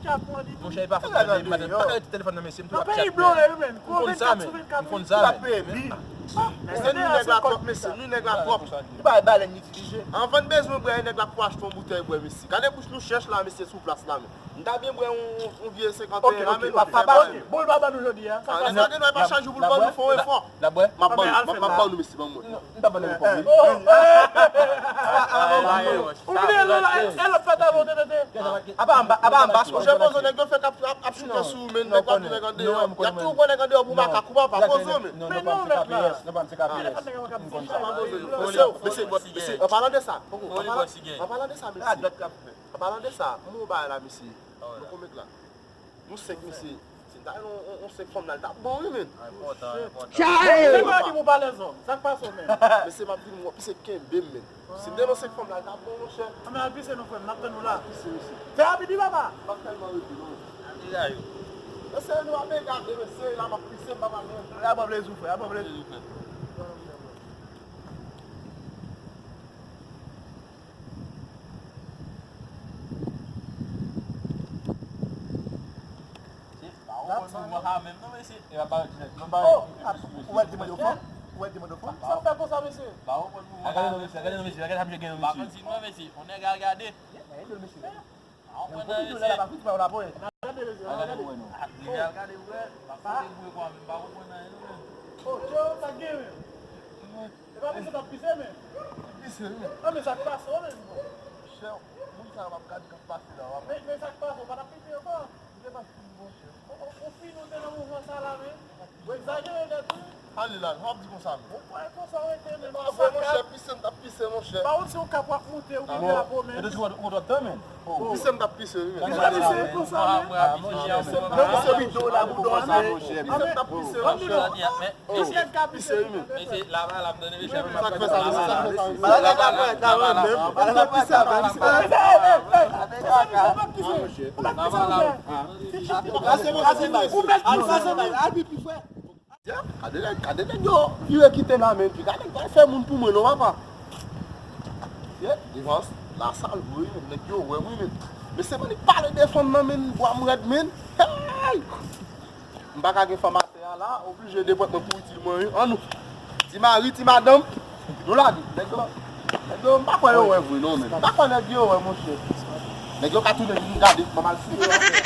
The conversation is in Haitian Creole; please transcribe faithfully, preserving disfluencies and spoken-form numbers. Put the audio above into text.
Monchè, e pa fòt mwen, madanm. Pa ka rete telefòn nan mesye, m tou ap chat, men. M konn sa, men. M konn sa, men. Mesye, nou nèg la twòp, mesye, nou nèg la twòp. Li pa balèn itilije. Anvan n bezwen bwè, nèg la pou achte yon boutèy bwè, mesye. Gade bouch nou chèch la, mesye, sou plas la, men. M ta byen bwè yon, yon vye senkant la, men pa fè bagay. Bon, l pa ban nou jodi a. Sa pa sa gen nou pa chanje pou l ban nou fè yon efò. L ap bwè? M ap ban nou, m ap ban nou, mesye, ban mwen. M ta ban nou pou li. Ou bliye lò la, e lòt fè talon tete. Apa anba, apa anba sou. Monchè, pozo nèg yo fè k ap, ap, ap choute sou ou, men nèg la tou nèg andeyò. Y ap tou pran nèg andeyò pou makak ou papa, pozo, men. Men non, mèt la. Mesye, mesye, mesye, an palan de sa, an palan, an palan de sa, mesye. An palan de sa, m wè yon bagay la, mesye. Nou konn mèt la. Nou senk, mesye. Si n ta jwenn yon, yon, yon senk fanm la, l t ap bon, wi, men. Enpòtan, enpòtan. Mesye, m ap di m ou pa lèzòm. Sa k pase w menm? Mesye, m ap di m, w ap pise kenbe m, men. Si m te jwenn yon senk fanm la, l t ap bon, monchè. Ann al pise non, frè m, n ap tann ou la. Pise, mesye. Fè rapid, wi, papa. M ap tèlman rete, non. Mesye, nou ap egare, mesye, la m ap pise, m pa pale. A bon plezi, frè, a bon plezi, frè. Ou wè l te mande w fanm? Ou wè l te mande w fanm? Sa w fè konsa, mesye? Gade non, mesye, gade non, mesye, gade sa misye gen non, mesye. Pa kontinye, mesye. On nèg al gade. Ede l, mesye. Ou konprann, mesye? Gade, mesye, gade. Deja al gade, frè. Pa fout debouye kwa, men m pa konprann anyen, non, men. Oh, Tcheo, sa k gen, men? E pa pise t ap pise, men. Pise, wi. An, men sa k pase w, men? Chè, moun sa yo m ap gade k ap pase la, w ap. Men, men sa k pase w, pa t ap pise ankò? M te pa fin, monchè. Ou, ou, ou fin ou te nan mouvman sa la, men. Ou egzajere nèt, wi. Ale la, w ap di konsa, men. Ou kwè konsa w rete, men. E pa vre, monchè, pise m t ap pise, monchè. Pa wont si yon kap w ap moute, ou gen drapo, men. E de ou, ou dwat tan, men. Pise m t ap pise, wi, men. Pise, pise konsa, men. Pise m t ap pise, monchè. Pise m t ap pise, monchè. Mesye, la, la, m tande mesye. Sa k fè sa, mesye? Sa k fè sa, mesye? Gade, gade, gade, gade, gade, gade nèg, gade nèg yo vire kite la, men. Pi gade nèg pral fè moun pou mwen, non, papa. Ye, devans, la sal vre, nèg yo wè m, wi, men. Mesye, ban li pale de fanm nan, men, bwa m rèd, men. Hey! M pa ka gen fanm atè a la, oblije depòt mwen pou itil mwen, wi. An nou. Ti mari, ti madanm, nou lage. Nèg yo, nèg yo, m pa kwè yo wè vre, non, men. M pa kwè nèg yo wè, monchè. Nèg yo ka tounen vin gade, m pa mal fouye.